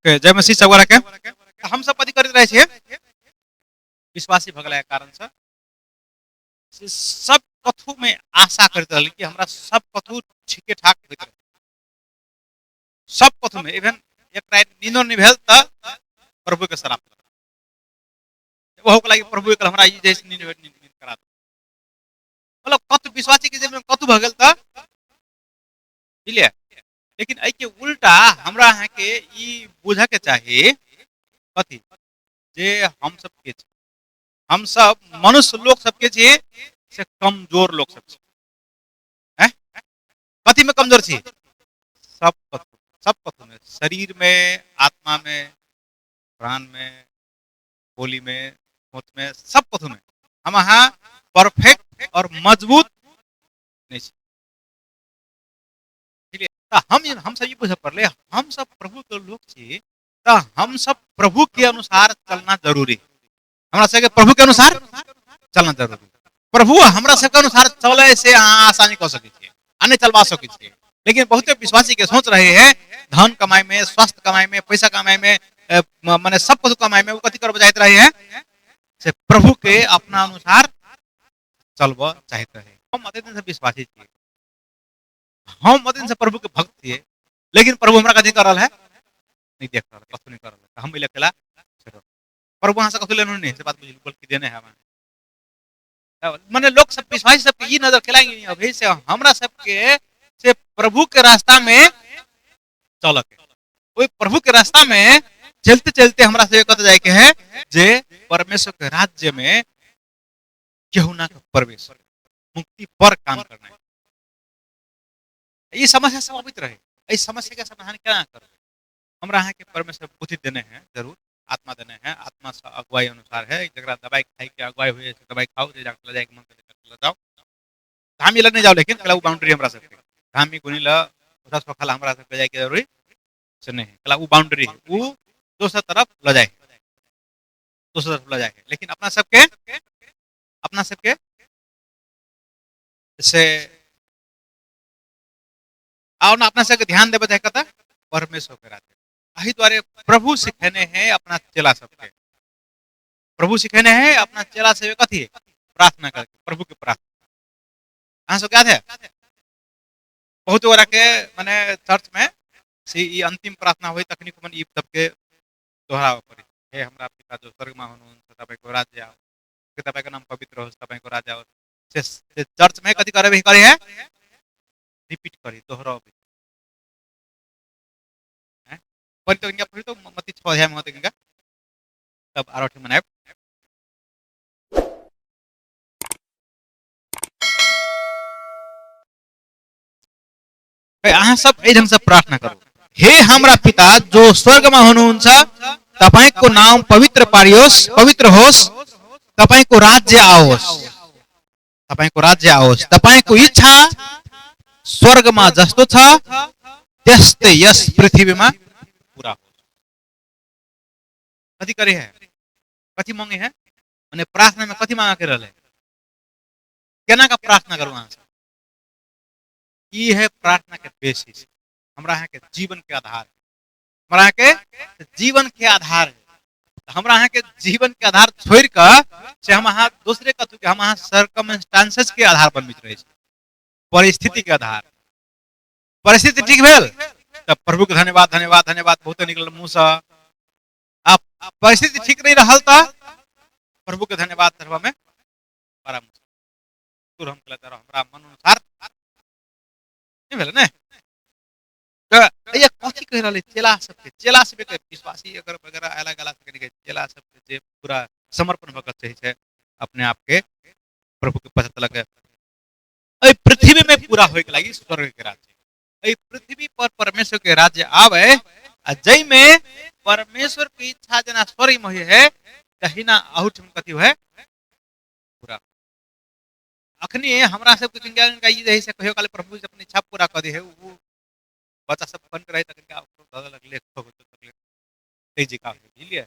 Okay, जय मसीह सब गोरा के। हम सब कथी करैत रहै छियै? विश्वासी भऽ गेलाके कारणसँ से सब कथूमे आशा करैत रहली कि हमरा सब कथू ठीके ठाक होइत रहै, सब कथूमे। इवन एक राति नींदो नहि भेल तऽ प्रभुके श्राप, ओहोके लागि प्रभु एक हमरा ई जैसे नींद नींद नींद करा दो। मतलब कतु विश्वासी के जीवन में कतु भऽ गेल तऽ बुझलियै। लेकिन एहिके उल्टा हमरा अहाँके ई बुझऽके चाही कथी, जे हम सब के छी, हम सब मनुष्य लोक सबके छी से कमजोर लोक सब छी। हैं? कथी में कमजोर छी? सब कथू, सब कथू में, शरीर में, आत्मा में, प्राण में, बोली में, सोच में, सब कथू में हम अहाँ परफेक्ट और मजबूत नहीं छी। तऽ हम सब ई बुझऽ पड़लै, हम सब प्रभु के लोक छी, तऽ हम सब प्रभु के अनुसार चलना जरूरी। हमरा सबके प्रभु के अनुसार चलना जरूरी। प्रभु हमरा सबके अनुसार चले से अहाँ आशा नहीं कऽ सकै छियै आ नहि चलबा सकै छियै। लेकिन बहुते विश्वासी के सोच रहे है धन कमाई में, स्वास्थ्य कमाई में, पैसा कमाई में, माने सब कुछ कमाई में वो कथी करब चाहत रहे है, से प्रभु के अपना अनुसार चलब चाहत रहे। हम अते दिन से विश्वासी छियै, हम अते दिन से प्रभु के भक्त छियै, लेकिन प्रभु हमरा कथी कर रहल है? नहीं देख रहल, कथू नहीं कर रहल है। हम अकेला प्रभु अहाँ से कथू लेनो नहीं, से बात बुझलू, बल्कि देने है हमारे। माने लोग सब विश्वासी सबके ई नजर केलाएंगे अभी से हमरा सबके से प्रभु के रास्ता में चलक है। ओहि प्रभु के रास्ता में चलते चलते हमरा सबके कतऽ जायके है, जे परमेश्वर के राज्य में केहू ना के प्रवेश, मुक्ति पर काम करना है। ई समस्या सब अबैत रहे, एहि समस्या के समाधान केना करबै? हमरा अहाँके परमेश्वर बुद्धि देने है, जरूर आत्मा देने है, आत्मा से अगुवाई अनुसार है। जकरा दवाई खाई के अगुवाई हुए से दवाई खाओ, जे डॉक्टर जाए के मन करे डॉक्टर जाओ, धामी लग नहीं जाओ, लेकिन कला उ बाउंड्री हमरा सबके धामी गुनी ल ओठा सोखा हमरा सबके जाए के जरूरी से नहीं है। कला उ बाउंड्री है, उ दोसर तरफ ल जाए, दोसर तरफ ल जाए। लेकिन अपना सबके से आओ ना अपना सबके ध्यान देवे चाहे कतऽ परमेश्वर के राज्य। एहि दुआरे प्रभु सिखेने है अपना चेला सबके, प्रभु सिखेने है अपना चेला सबके कथी प्रार्थना करके, प्रभु के प्रार्थना। अहाँ सब याद है बहुत गोरा के माने चर्च में से ई अंतिम प्रार्थना होई तखनी मन ई सबके दोहरावे पड़ी, हे हमरा पिता जो स्वर्ग में हुनुहुन्छ तपाईँको राज्य आओ, तपाईँको नाम पवित्र होस्, तपाईँको राज्य आओस्। से चर्च में कथी करे करे है, रिपीट करी, दोहरावे। हैं? पढ़ि तो इनका, पढ़ि तो मत्ती 6 अध्याय में होते इनका, तब आरो ठी मनाएब। अहाँ सब एहि ढंग से प्रार्थना करू, हे हाम्रा पिता जो स्वर्गमा हुनुहुन्छ, तपाईँको नाम पवित्र पारियोस्, पवित्र होस्, तपाईँको राज्य आओस्, तपाईँको राज्य आओस्, तपाईँको इच्छा स्वर्गमा जस्तो छ त्यस्तै यस पृथ्वीमा पूरा होस्। कथी करे है, कथी मांगे है, माने प्रार्थना में कथी मांगा के रहले, केना का प्रार्थना करू अहाँ सब? ई है प्रार्थना के बेसिस, हमरा अहाँ के जीवन के आधार, हमरा अहाँ के जीवन के आधार है। हमरा अहाँ के जीवन के आधार छोड़ कऽ से हम अहाँ दूसरे कथू के, हम अहाँ सर्कमस्टांसेस के आधार बनबैत रहै छी, परिस्थिति के आधार। परिस्थिति ठीक भेल तऽ प्रभु के धन्यवाद धन्यवाद धन्यवाद बहुते निकलल मुँहसँ, आ परिस्थिति ठीक नहीं रहल तऽ प्रभु के धन्यवाद चढ़बऽ में बड़ा मुश्किल। दूर हम कहलत हमरा मन अनुसार नहीं भेल ने। तऽ ये कथी कहि रहल है चेला सबके, चेला सबके विश्वासी अगर वगैरह आला गला सबके नहीं, चेला सबके जे पूरा समर्पण भऽ कऽ चाहै छै अपने आप के प्रभु के पता लगे एहि पृथ्वी में पूरा होय के लागी स्वर्ग के राज्य, एहि पृथ्वी पर परमेश्वर के राज्य आवे आ जै में परमेश्वर के इच्छा जेना स्वर्ग में होय है तहिना अहुठम कथी होय पूरा। अखनी हमरा सबके किनका किनका ई रहै से कहियो काल प्रभु जी अपन इच्छा पूरा कऽ दै है, उ बच्चा सब बन के रहै तऽ किनका ओकरो दऽ देलक लेख हो गेल तै जेका होइ, बुझलियै।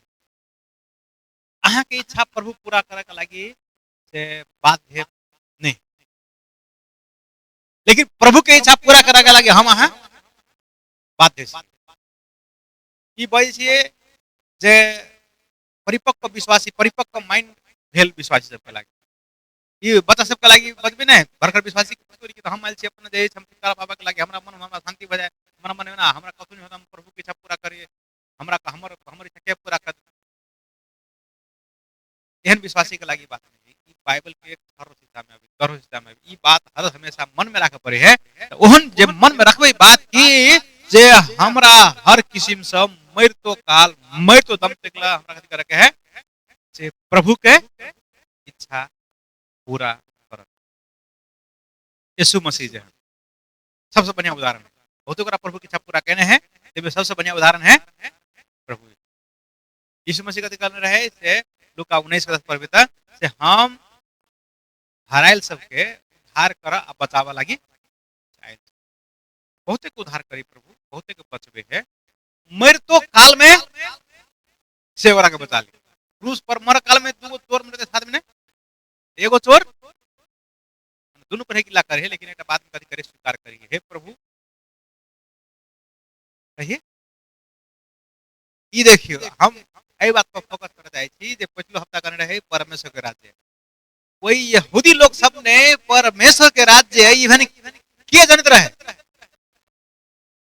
अहाँके इच्छा प्रभु पूरा करऽ के लागि से बाध्य नहीं, लेकिन प्रभु के इच्छा पूरा करऽ के लागि हम अहाँ बाध्य छी। ई बजै छियै जे परिपक्व विश्वासी, परिपक्व माइंड भेल विश्वासी सबके लागि। ई बच्चा सबके लागि बजबै नहि, भरखर विश्वासी के तऽ हम आयल छी अपना जे हम छुटकारा पाबऽके लागि, हमरा मन हमरा शान्ति भऽ जाय, हमरा मन ना हमरा कथु नहि होत, हम प्रभु के इच्छा पूरा करिए, हमरा हमर हमर इच्छा के पूरा कर, एहन विश्वासी के लागि बात नहीं। ई बाइबल के हर हिस्सा में अभी हर हिस्सा में ई बात हर हमेशा मन में राखे पड़े है। तऽ ओहन जे मन में रखबै बात की जे हमरा हर किस्म से मरतो काल मरतो दम तक ला हमरा कथी करे के है जे प्रभु के इच्छा पूरा करत। यीशु मसीह जे है सबसे बढ़िया उदाहरण है, बहुत ओकरा प्रभु की इच्छा पूरा केने है, तभी सबसे बढ़िया उदाहरण है प्रभु यीशु मसीह कथी कहने रहे से लूका 19 के 10 पढ़बे त से हम हरायल सबके उद्धार कर आ बचावा लागी आयल। बहुते के उद्धार करी प्रभु, बहुते के बचबे है, मरतो काल में से ओकरा के बचा ली। क्रूस पर मर काल में दूगो चोर मरे साथ में ने, एगो चोर दुनू पर गिला करे, लेकिन एकटा बात में कथी करे स्वीकार करी, हे प्रभु कहिए। ई देखियो हम एहि बात पर फोकस करे चाहे छी जे पिछलो हफ्ता कहने रहे परमेश्वर के राज्य, वही यहूदी लोग सब ने परमेश्वर के राज्य इवन के जनत रहे,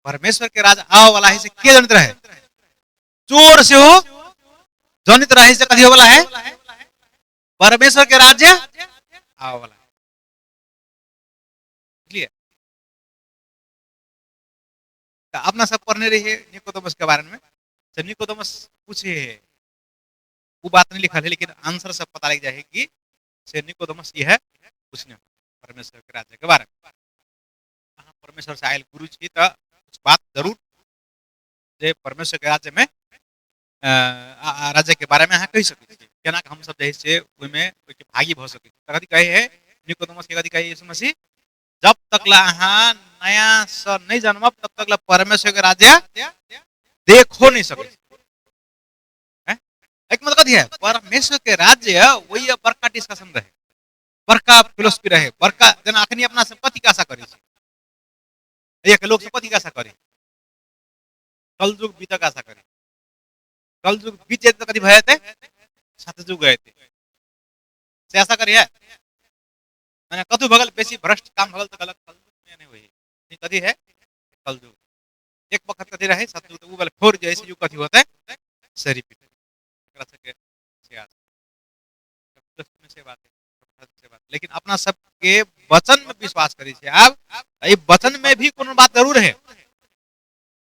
परमेश्वर के राज आव वाला है से के जनत रहे, चोर से हो जनत रहे से कथी वाला है परमेश्वर के राज्य आव वाला है। बुझलिए? तो अपना सब पढ़ने रहिए निकोदेमस के बारे में। जब निकोदेमस पूछे है वो बात नहीं लिखल है, लेकिन आंसर सब पता लग जाए है कि से निकोदेमस ये है पूछने परमेश्वर के राज्य के बारे में। अहाँ परमेश्वर से आयल गुरु छी तो कुछ बात जरूर जे परमेश्वर के राज्य में राज्य के बारे में अहाँ कहि सकै छी, केना हम सब जे से ओहिमे ओहिके भागी भऽ सकै छी। कथी कहै है निकोदेमस के कथी कहै यीशु मसीह, जब तक ला अहाँ नया से नहीं जन्मब तब तक ला परमेश्वर के राज्य देखो नहीं सके। एक मतलब कथी है परमेश्वर के राज्य वही बड़का डिस्कशन रहे, बड़का फिलोसफी रहे, बड़का जेना अखनी अपना सब कथी के आशा करै छी, एक लोग सब कथी के आशा करी, कलयुग बीतक आशा करी, कलयुग बीत जेतै तऽ कथी भऽ जेतै सतयुग अयतै, से आशा करी है। माने कथू भगल बेसी भ्रष्ट काम भगल तऽ कहलक कलयुग में नहीं होई, ई कथी है कलयुग, एक वक्त कथी रहे सतयुग, तऽ उ वाला फेर जे है से युग कथी होतै से रिपीट, एकरा सबके से आशा में से बात है, से बात। लेकिन अपना सबके वचन में विश्वास करै छै। आब एहि वचन में भी कोनो बात जरूर है,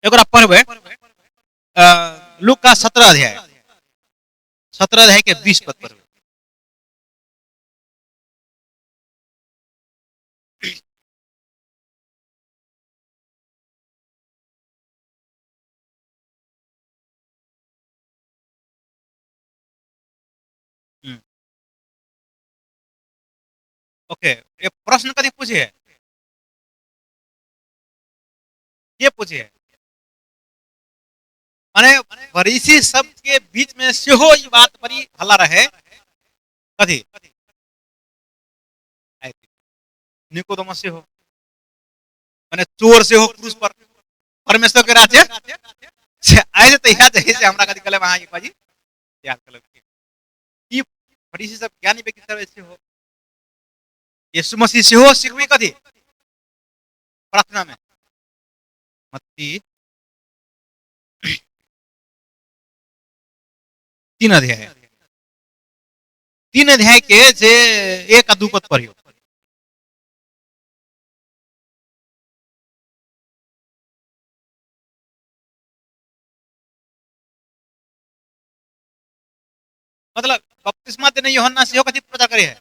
एकरा पढ़बै लूका 17 अध्याय, 17 अध्याय के 20 पद पढ़बै। ओके, ये प्रश्न कथी पूछे है, के पूछे है, माने फरीसी सबके बीच में सेहो ई बात बड़ी हल्ला रहे कथी निकोदेमस सेहो, माने चोर सेहो क्रूस पर परमेश्वर के राज्य से आइ तऽ इएह जे से हमरा कथी कहले अहाँके बाजी याद कलक ई फरीसी सब ज्ञानी व्यक्ति सब ऐसे हो। यीशु मसीह सेहो सिखबी कथी प्रार्थना में, मत्ती 3 अध्याय, 3 अध्याय के जे 1 आ 2 पद पढ़ियो। मतलब बपतिस्मा देने यूहन्ना सेहो कथी प्रचार करे है,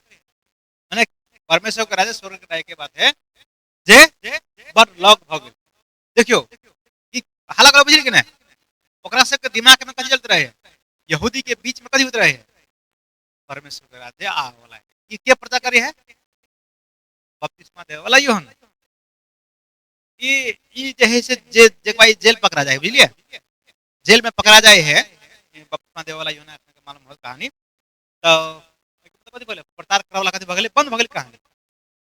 माने परमेश्वर के राज्य स्वर्ग के राज्य के बात है जे बड़ लग भ गेल। देखियो ई हाला कर बुझल कि नहीं, ओकरा सबके दिमाग में कथी चलते रहे, यहूदी के बीच में कथी होते रहे, परमेश्वर के राज्य आ वाला है। ई के प्रचार करे है बपतिस्मा देवे वाला यूहन्ना। ई ई जे है से जे जे भाई जेल पकड़ा जाए, बुझलिए जेल में पकड़ा जाए है बपतिस्मा देवे वाला यूहन्ना के मालूम हो कहानी, तो कथी बोले प्रचार करे वाला कथी भगले बंद भगले कहानी,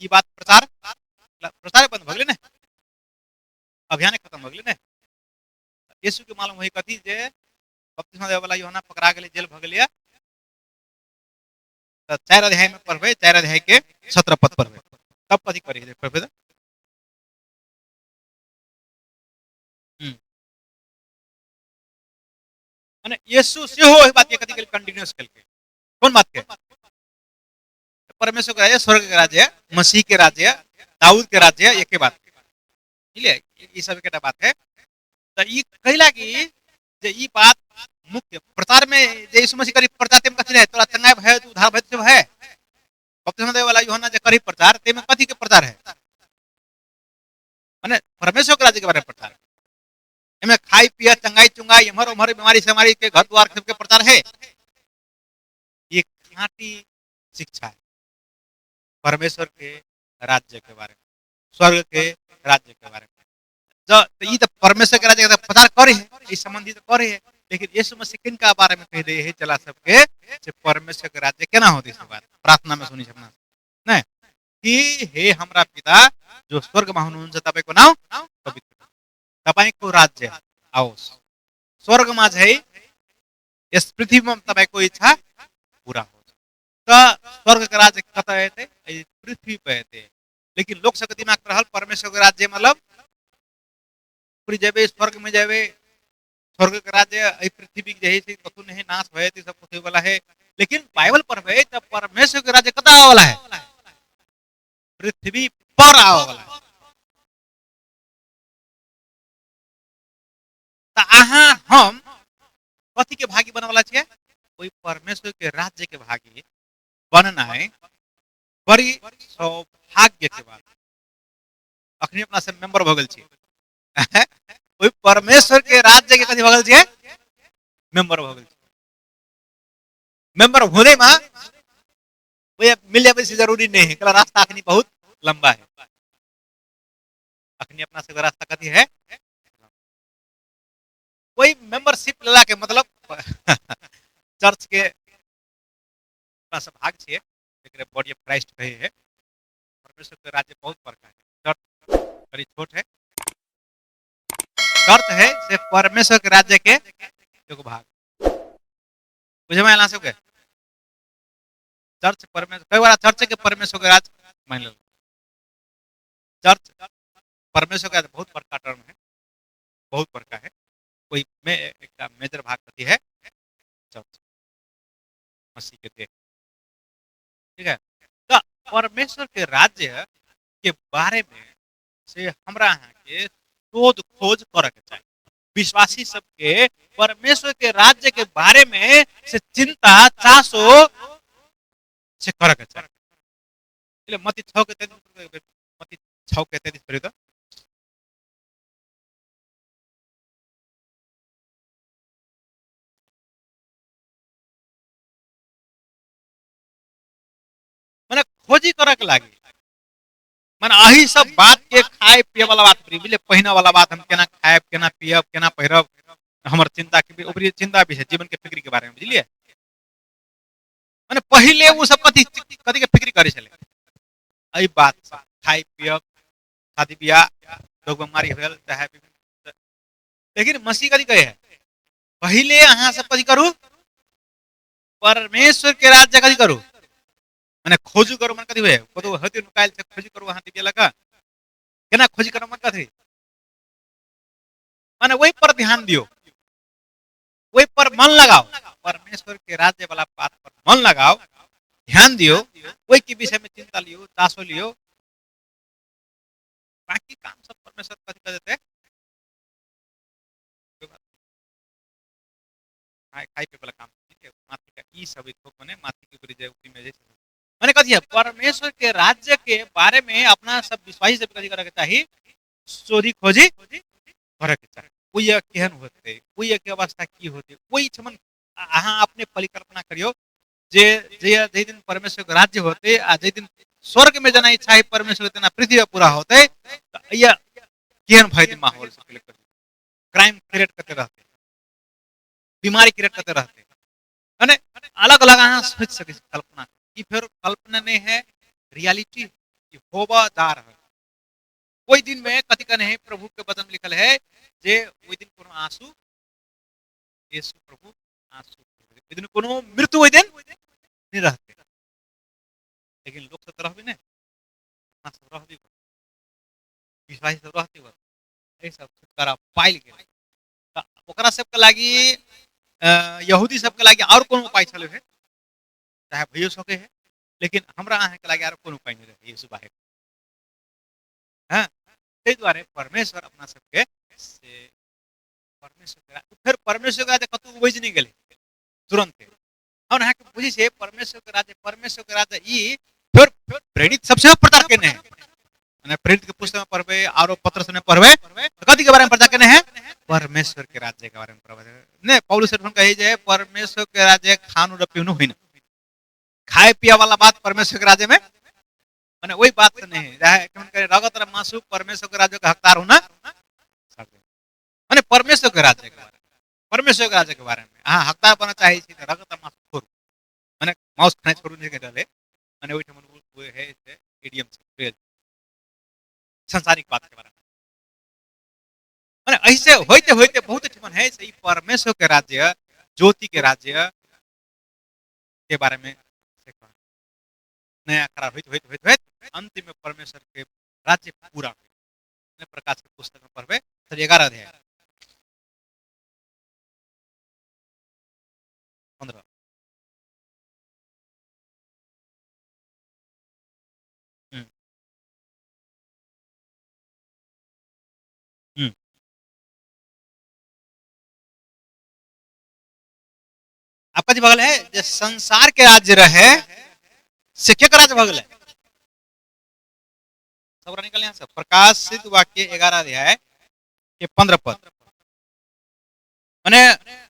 ई बात प्रचार प्रचार बंद भगले ने, अभियान खत्म भगले ने। यीशु के मालूम होई कथी जे बपतिस्मा देवे वाला यूहन्ना पकड़ा गेलै, जेल भ गेलै। तऽ 4 अध्याय में पढ़बै, 4 अध्याय के 17 पद पढ़बै, तब कथी करै है पढ़बै तऽ। माने यीशु सेहो ओहि बात के कथी केलकै, कंटिन्यूअस केलकै। कोन बात के? परमेश्वर के राज्य, स्वर्ग के राज्य, मसीह के राज्य, दाऊद के राज्य, एके बात। बुझलियै? ई सब एकेटा बात है। तऽ ई कहि कि जे ई बात मुख्य प्रचार में जे यीशु मसीह करी प्रचार तेमे कथी रहे, तोरा चंगाई भय, उद्धार भय से भय। बपतिस्मा देवे वाला यूहन्ना जे करी प्रचार तेमे कथी के प्रचार है? माने परमेश्वर के राज्य के बारे में प्रचार। एमे खाई पिया चंगाई चुंगाई एम्हर ओम्हर बीमारी सेमारी के घर द्वार सबके प्रचार है। ये खांटी शिक्षा है परमेश्वर के राज्य के बारे में, स्वर्ग के राज्य के बारे में। तो ई तो परमेश्वर के राज्य के प्रचार करे है, ई संबंधी तो करे है, लेकिन यीशु मसीह किनका बारे में कह दे है चला सबके से परमेश्वर के राज्य केना होती से बात प्रार्थना में सुनी अपना नहीं कि हे हमरा पिता जो स्वर्गमा हुनुहुन्छ तपाईँको नाउँ पवित्र, तपाईँको राज्य आओस्, स्वर्गमा झै यस पृथ्वीमा तपाईँको इच्छा पूरा होस्। त स्वर्गको राज्य कतऽ हेतै? एहि पृथ्वी पर हेतै। लेकिन लोक सबके दिमाग में रहल परमेश्वरके राज्य मतलब पूरी जेबै स्वर्ग में जेबै, स्वर्ग के राज्य एहि पृथ्वी के जे है से कतहु नहीं नाश भए जेतै, सब कुछ वाला है। लेकिन बाइबल पढ़बै तऽ परमेश्वर के राज्य कतऽ आबऽ वाला है? पृथ्वी पर आबऽ वाला है। तऽ अहाँ हम कथी के भागी बनऽ वाला छियै? ओहि परमेश्वर के राज्य के भागी बननाइ बड़ी सौभाग्य के बात। अखनी अपना सब मेंबर भऽ गेल छी ओहि परमेश्वर के राज्य के कथी भऽ गेल छियै? मेंबर भऽ गेल छी। मेंबर होने में वो मिल जाए से जरूरी नहीं है, रास्ता अखनी बहुत लंबा है। अखनी अपना सबके रास्ता कथी है? कोई मेंबरशिप लेला के मतलब चर्च के अपना सब भाग छियै, एकरे बॉडी ऑफ क्राइस्ट कहे है। परमेश्वर के राज्य बहुत बड़का है, चर्च बड़ी छोट है। चर्च है से परमेश्वर के राज्य के एगो भाग। बुझे में सबके? चर्च परमेश्वर कई बार चर्च के परमेश्वर के राज्य मान लो। चर्च परमेश्वर का बहुत बड़का टर्म है, बहुत बड़का है। कोई में एक मेजर भाग कथी है? चर्च, मसीह के देह। ठीक है? तो परमेश्वर के राज्य के बारे में से हमरा अहाँ के शोध खोज करे के चाही। विश्वासी सबके परमेश्वर के राज्य के बारे में से चिंता चासो से करे के चाही। इसलिए मत्ती 6 के 33, मत्ती 6 के 33 पढ़ियो तो। माने खोजी करे के लागी, माने अही सब बात के खाए पिए वाला बात प्रिय, बुझलिए? पहिने वाला बात, हम केना खाएब, केना पियब, केना पहिरब, हमर चिंता के भी ऊपरी चिंता भी है, जीवन के फिक्र के बारे में, बुझलिए? माने पहिले उ सब कथी कथी के फिक्र करे छलै? एहि बात सब, खाए पियब, शादी बियाह, रोग बीमारी भेल चाहे। लेकिन मसीह कथी कहे है? पहिले अहाँ सब कथी करू? परमेश्वर के राज्य कथी करू? माने खोजू करू। मन कथी हुए? कतौ होते नुकायल छै, खोजी करू। अहाँ दिव्य लगा केना खोजी करू? मन कथी माने वही पर ध्यान दियो, वही पर मन लगाओ, परमेश्वर के राज्य वाला बात पर मन लगाओ, ध्यान दियो, वही के विषय में चिंता लियो, चासो लियो, बाकी काम सब परमेश्वर कथी कर देते। खाए खाए पिए वाला काम, ठीक है? माथि का ई सब एक माने माथि के ऊपर जे ऊपरी में जे माने कथी है? परमेश्वर के राज्य के बारे में अपना सब विश्वासी सब कथी करे के चाही? शोधी खोजी करे के चाही। ओहि केहन होते, ओहि के अवस्था की होते, ओहि ठमन अहाँ अपने परिकल्पना करियो जे जे जाहि दिन परमेश्वर के राज्य होते आ जाहि दिन स्वर्ग में जेना इच्छा है परमेश्वर तेना पृथ्वी पर पूरा होते, तऽ यह केहन भय दिन माहौल से क्राइम क्रिएट करते रहते, बीमारी क्रिएट करते रहते, माने अलग अलग अहाँ सोच सकै छी कल्पना। ई फेर कल्पना नहीं है, रियलिटी होबऽ जा रहल। ओहि दिन में कथी कहने है, प्रभु के वचन में लिखल है जे ओहि दिन कोनो आंसू, यीशु प्रभु आंसू, ओहि दिन कोनो मृत्यु ओहि दिन नहीं रहते। लेकिन लोक सब तऽ रहबे नहि, अपना सब रहबे, विश्वासी सब रहते, बस एहि सब छुटकारा पाइल गेल। तऽ ओकरा सबके लागि, यहूदी सबके लागि आओर कोनो उपाय छलै हे, चाहे भइयो सके है, लेकिन हमरा अहाँके लागि आर कोनो उपाय नहि रहै यीशु बाहेक। हँ, ताहि दुआरे परमेश्वर अपना सबके से परमेश्वर फेर परमेश्वर के राज्य कतहु उपजि नहि गेलै तुरन्ते। हम अहाँके बुझै छियै परमेश्वर के राज्य, परमेश्वर के राज्य ई फेर प्रेरित सबसे प्रचार केने है, माने प्रेरित के पुस्तक में पढ़बै, आरो पत्र में पढ़बै, तो कथी के बारे में प्रचार केने है? परमेश्वर के राज्य के बारे में पढ़बै। ने पौलुस एठन कहै जे परमेश्वर के राज्य खानु र पीनु होइन, खाए पिया वाला बात परमेश्वर के राज्य में माने वही बात से नहीं है। कहे रगत र मासु परमेश्वर के राज्य के हकदार होना, माने परमेश्वर के राज्य के बारे में, परमेश्वर के राज्य के बारे में अहाँ हकदार बनना चाहै छी तऽ रगत र मासु छोड़ू, माने माउस खाना छोड़ू नहीं कहले, माने ओहिठाम ओ है से इडियम से सांसारिक बात के बारे में। माने ऐसे होते होते बहुत ठिमन है से ई परमेश्वर के राज्य, ज्योति के राज्य के बारे में से कह नया करार होइत होइत होइत होइत अंतिम में परमेश्वर के राज्य पूरा होइत। प्रकाश के पुस्तक में पढ़बै सर 11 अध्याय 15। आपका जी बगल है जे संसार के राज्य रहे से के राज्य भगल है, सब निकल यहाँ से। प्रकाशित वाक्य 11 अध्याय के 15 पद, माने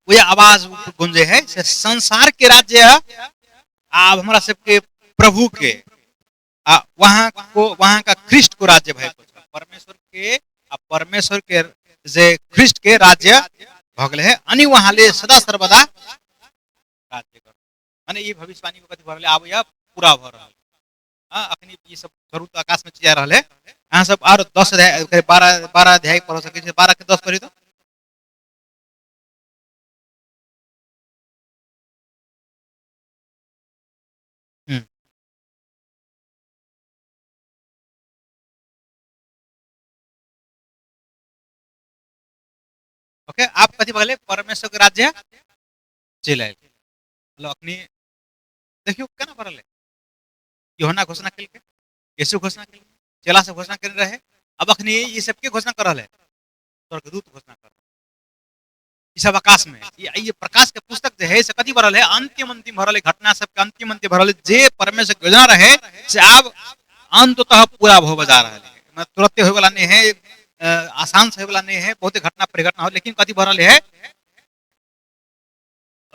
वह आवाज गुंजे है से संसार के राज्य आब हमरा सबके प्रभु के आ वहां को वहां का ख्रिस्ट को राज्य भय परमेश्वर के आ परमेश्वर के जे ख्रिस्ट के राज्य भऽ गेलै है, अनि वहाँले सदा सर्वदा राज्य कर। माने ई भविष्यवाणी को कथी भऽ रहलै, आब यह पूरा भऽ रहल। हाँ, अखनी ई सब जरूर तो आकाश में जा रहल है। अहाँ सब आरो 10 अध्याय, 12 अध्याय पढ़ सकै छी, 12 के 10 पढ़ी तो। ओके, आप कथी भगले परमेश्वर के राज्य चलि आयल। मतलब अखनी देखियौ केना भरल है। यूहन्ना घोषणा केलकै, यीशु घोषणा केलकै, चेला सब घोषणा केने रहे। अब अखनी ई सब के घोषणा कर रहल है? स्वर्गदूत घोषणा कर रहल। ई सब आकाश में ये प्रकाश के पुस्तक जे है से कथी भरल है? अंतिम अंतिम भरल है, घटना सबके अंतिम अंतिम भरल है। जे परमेश्वर के योजना रहे से आब अंततः पूरा होबे जा रहल है। मतलब तुरंते होय वाला नहीं है, आसान से होय वाला नहीं है, बहुत घटना परिघटना हो, लेकिन कथी भरल है?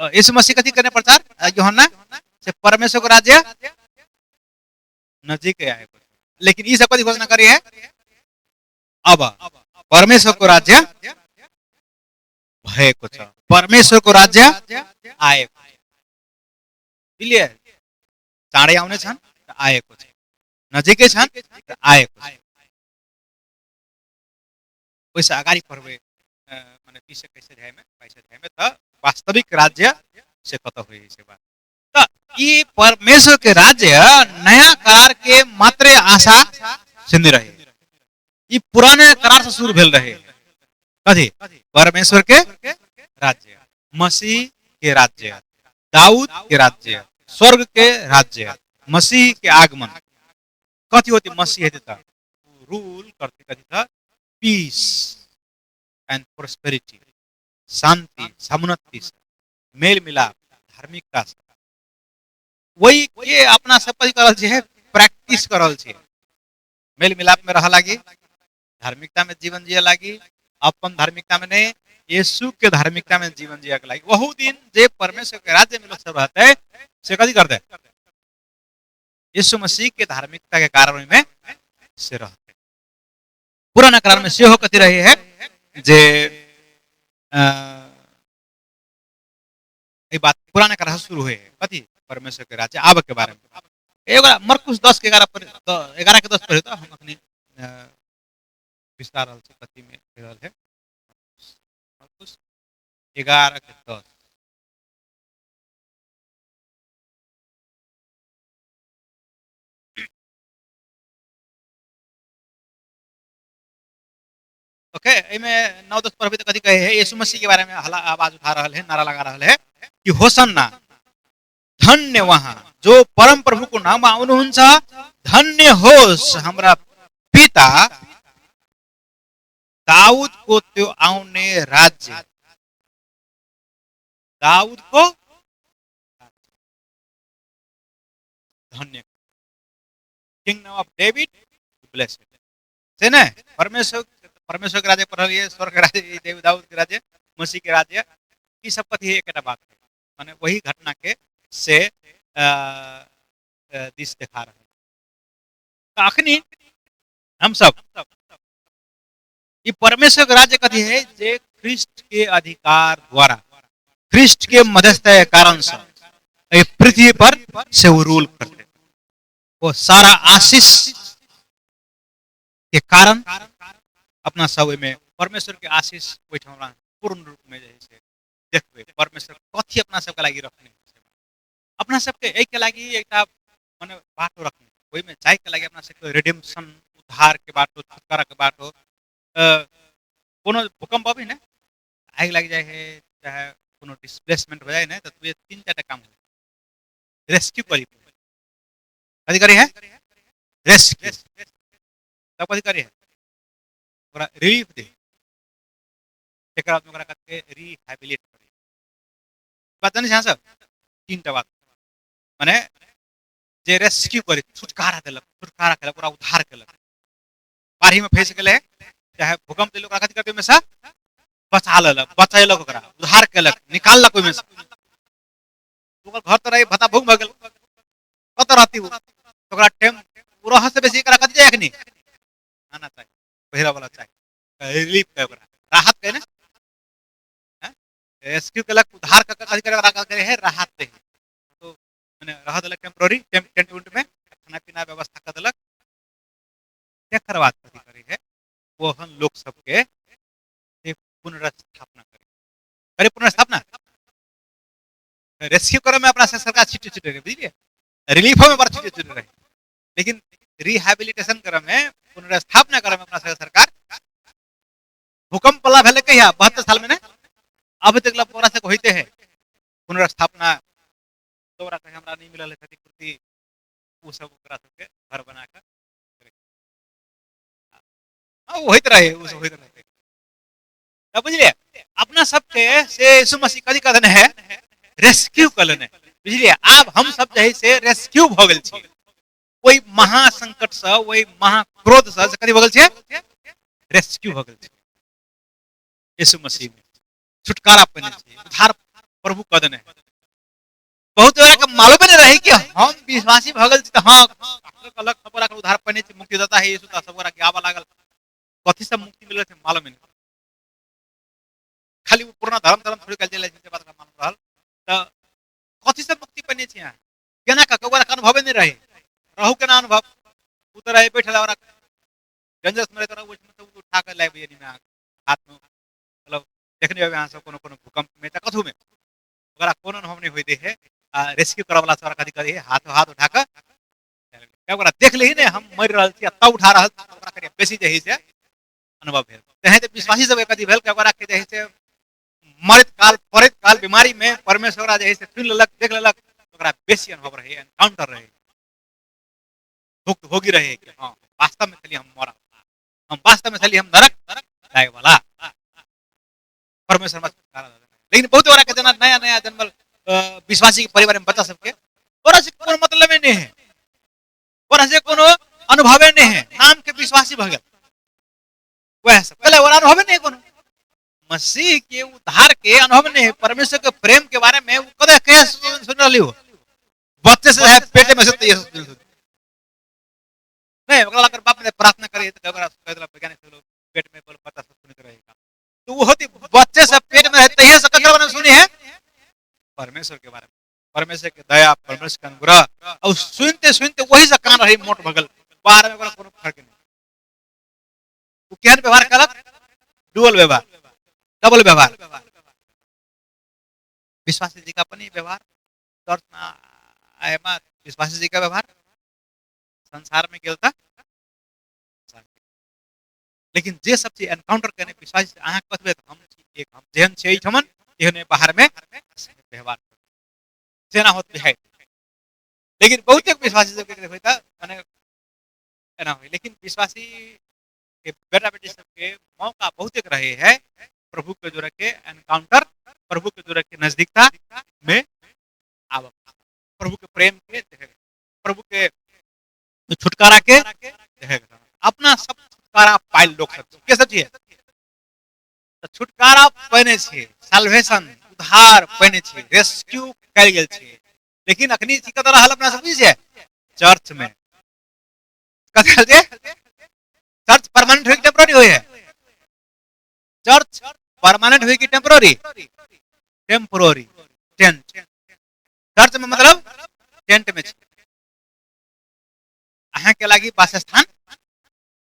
यीशु मसीह कथी करने प्रचार? यूहन्ना से परमेश्वर के राज्य नजदीक आए, लेकिन ई सब कथी घोषणा करी है? अब परमेश्वर को राज्य भएको छ, परमेश्वर को राज्य आएको छ। बुझलिए? चाँडै आउने छन् र आएको छ, नजिकै छन् र आएको छ। ओहिसँ अगाडि पढ़बै, माने 20 21 अध्यायमे, 22 अध्यायमे तऽ वास्तविक राज्य से कतऽ होइ से बात। तऽ ई परमेश्वर के राज्य नया करार के मात्रे आशा से नहि रहे, ई पुराने करार से शुरू भेल रहे। कथी? परमेश्वर के राज्य, मसीह के राज्य, दाऊद के राज्य, स्वर्ग के राज्य, मसीह के आगमन। कथी होती मसीह हेतै तऽ रूल करते, कथी तऽ पीस एंड प्रोस्पेरिटी, शांति, समुन्नति, मेल मिलाप, धार्मिकता से। वही के अपना सब कथी कर रहल छियै? प्रैक्टिस कर रहल छियै। मेल मिलाप में रह लागी, धार्मिकता में जीवन जिए लागी, अपन धार्मिकता में नहीं, यीशु के धार्मिकता में जीवन जिए के लागी। वहु दिन जे परमेश्वर के राज्य में लोग सब रहते से कथी करते? यीशु मसीह के धार्मिकता के कारण में से रहते। पुराना करार में सेहो कथी रहे है जे ई बात पुराना करार से शुरू हुए है कथी? परमेश्वर के राज्य आबे के बारे में। एगो मरकुस 10 के 11 पर, 11 के 10 पढ़े तो हम अखनी बिसरा रहल छी कथी में कहि रहल है। मरकुस 11 के 10। ओके, एहिमे 9-10 पढ़बै तऽ कथी कहै है, यीशु मसीह के बारे में हला आवाज उठा रहल है, नारा लगा रहल है कि होसन्ना, धन्य वहाँ जो परम प्रभु को नाम आउनुहुन्छ, धन्य होस् हाम्रा पिता दाऊद को त्यो आउने राज्य, दाऊद को धन्य, किंगडम ऑफ डेविड ब्लेस्ड से ने। परमेश्वर, परमेश्वर के राज्य पढ़लिए, स्वर्ग के राज्य, देव दाऊद के राज्य, मसीह के राज्य, ई सब कथी एकटा बात है, माने वही घटना के से दिश देखा रहे। तो अखनी हम सब ई परमेश्वर के राज्य कथी है, जे ख्रिस्ट के अधिकार द्वारा, ख्रिस्ट के मध्यस्थ के कारण से ए पृथ्वी पर से वो रूल करते, वो सारा आशीष के कारण अपना सब में परमेश्वर के आशीष ओहिठाम पूर्ण रूप में जे से देखबै। परमेश्वर कथी अपना सबके लागि रखने, अपना सबके एहिके लागि एकटा माने बाटो रखने, ओहिमे जाइके लागि अपना सबके रिडेम्पशन, उद्धार के बाटो, छुटकारा के बाटो। कोनो भूकंप अबै ने आगि लागि जाइ है, चाहे कोनो डिस्प्लेसमेंट हो जाए ने, तो तीन चार काम हो, रेस्क्यू करी, कथी करी है, रेस्क्यू, तब कथी करी है, ओकरा रिलीफ दे, तकर बाद ओकरा कथी रिहैबिलिट करी। बात जानै छी अहाँ सब? तीन टा बात, माने जे रेस्क्यू करी, छुटकारा देलक, छुटकारा केलक, ओकरा उद्धार केलक, बाढ़ी में फंसि गेलै, चाहे भूकंप देलक, ओकरा कथी करतै, ओहिमे से बचा लेलक, बचेलक, ओकरा उद्धार केलक, निकाललक ओहिमे से। ओकर घर तऽ रहै भत्ता भूख भऽ गेल, कतऽ रहती ओ, ओकरा टाइम ओ रहऽ से बेसी एकरा कथी चाही, अखनी खाना चाही, पहिरऽ वाला चाही, रिलीफ के ओकरा राहत के ने, रेस्क्यू केलक, उद्धार कऽ कथी करे, ओकरा करे है राहत दे, तो मने रह देलक टेम्पोररी टेंट उंट में, खाना पीना व्यवस्था कऽ देलक। तकर बाद कथी करे है, ओहन लोक सबके पुनर्स्थापना करे, करे पुनर्स्थापना। रेस्क्यू करे में अपना से सरकार छिटे छिटे रहे, बुझलिए, रिलीफो में बड़ छिटे छिटे रहे, लेकिन रिहैबिलिटेशन करे में, पुनर्स्थापना करे में अपना से सरकार भूकंप वाला भेलै कहिया, 72 साल में ने, अब तक ओकरा से होइते है पुनर्स्थापना, तो ओकरा कहे हमरा नहीं मिलल है क्षतिपूर्ति, ओ सब ओकरा सबके घर बना के होइत रहे, ओ सब होइत रहे। तब बुझलिए अपना सबके से यीशु मसीह कथी कह देने है, रेस्क्यू कऽ लेने, बुझलिए। आब हम सब जे है से रेस्क्यू भऽ गेल छी, ओहि महासंकट से, ओहि महाक्रोध से कथी भऽ गेल छियै, रेस्क्यू भऽ गेल छी यीशु मसीह में, छुटकारा पेने छी, उद्धार प्रभु कऽ देने है। बहुत गोरा के मालूमे नहीं रहे कि हम विश्वासी भऽ गेल छी, तऽ हाँ कहलक सब गोरा के उद्धार पेने छी, मुक्तिदाता है यीशु, तऽ सब गोरा के आबऽ लागल, कथी सब मुक्ति मिलल छै मालूमे नहीं, खाली ओ पुराना धर्म धर्म छोड़ि कऽ चलि जाइ छै, बात मालूम रहल, तऽ कथी सब मुक्ति पेने छी अहाँ, केना कऽ ओकरा अनुभवे नहीं रहे, रहू केना अनुभव, ओ तऽ रहे बैठल ओकरा डेंजरस में रहे, तऽ ओहिमे उठा कऽ लाबि यानी हाथ में, मतलब देखने हेबै अहाँ सब कोनो कोनो भूकंप में तऽ कथू में ओकरा कोनो अनुभव नहीं होइत है, आ रेस्क्यू करऽ वाला सब कथी करी हाथ हाथ उठा कऽ ओकरा देख लही ने हम मरि रहल छी तब उठा रहल छी, ओकरा कनि बेसी जे है से अनुभव भेल। तेहन तऽ विश्वासी सब कथी भेल कि ओकरा के जे है से मरैत काल पड़ैत काल बीमारी में परमेश्वर ओकरा जे है से सुनि लेलक, देख लेलक, ओकरा बेसी अनुभव रहे, एनकाउंटर रहे, भुक्त भोगी रहे कि हाँ वास्तव में छलियै हम मरब, हम वास्तव में छलियै हम नरक जाय वाला, परमेश्वर मत छुटकारा दऽ देने। लेकिन बहुत गोरा के जेना नया नया जन्मल विश्वासी के परिवार में बच्चा सबके ओकरा से कोनो मतलबे नहीं है, ओकरा से कोनो अनुभवे नहीं है, नाम के विश्वासी भऽ गेल वएह सब, पहले ओकरा अनुभवे नहीं है कोनो मसीह के उद्धार के अनुभव नहीं है, परमेश्वर के प्रेम के बारे में वो कदे कहे सुन रही हो, बच्चे से है पेटे में से तो ये सुन नहीं, ओकरा लग बाप ने प्रार्थना करे तो ओकरा कह देलक वैज्ञानिक सब लोग पेट में बोल बच्चा सब सुनते रहेगा, तो वो होती बच्चे से पेट में रहते ही से ककरा बारे में सुनी है, परमेश्वर के बारे में, परमेश्वर के दया, परमेश्वर के अनुग्रह, और सुनते सुनते वही से कान रही मोट भगल, बाहर में ओकरा कोनो फर्क नहीं। ओ केहन व्यवहार करत? डुअल व्यवहार, डबल व्यवहार। विश्वासी जी का पनि व्यवहार, चर्चमा आएमा विश्वासी जी का व्यवहार, संसार में गेल त। लेकिन जे सब चीज एनकाउंटर करने विश्वासी अहाँ कथबे त हम छी एक, हम जेहन छी एहिठमन तेहने बाहर में व्यवहार जेना होत बिहाय। लेकिन बहुते विश्वासी सबके देखबै त माने एना होय, लेकिन विश्वासी के बेटा बेटी सबके मौका बहुते रहे है प्रभु के जोड़ के एनकाउंटर, प्रभु के जोड़ के नजदीकता में आब, प्रभु के प्रेम के देखे, प्रभु के छुटकारा के देखे। अपना सब छुटकारा पायल लोग सब के सब छियै तऽ छुटकारा पाने छियै, साल्वेशन उद्धार पाने छियै, रेस्क्यू कयल गेल छियै। लेकिन अखनी छी कतऽ रहल अपना सब बुझै छियै? चर्च में। कतऽ रहल छियै? चर्च परमानेंट होय कि टेम्पररी होय है? चर्च परमानेंट होय कि टेम्पररी? टेम्पररी। टेंट, चर्च में मतलब टेंट में छी। अहाँ के लागी वासस्थान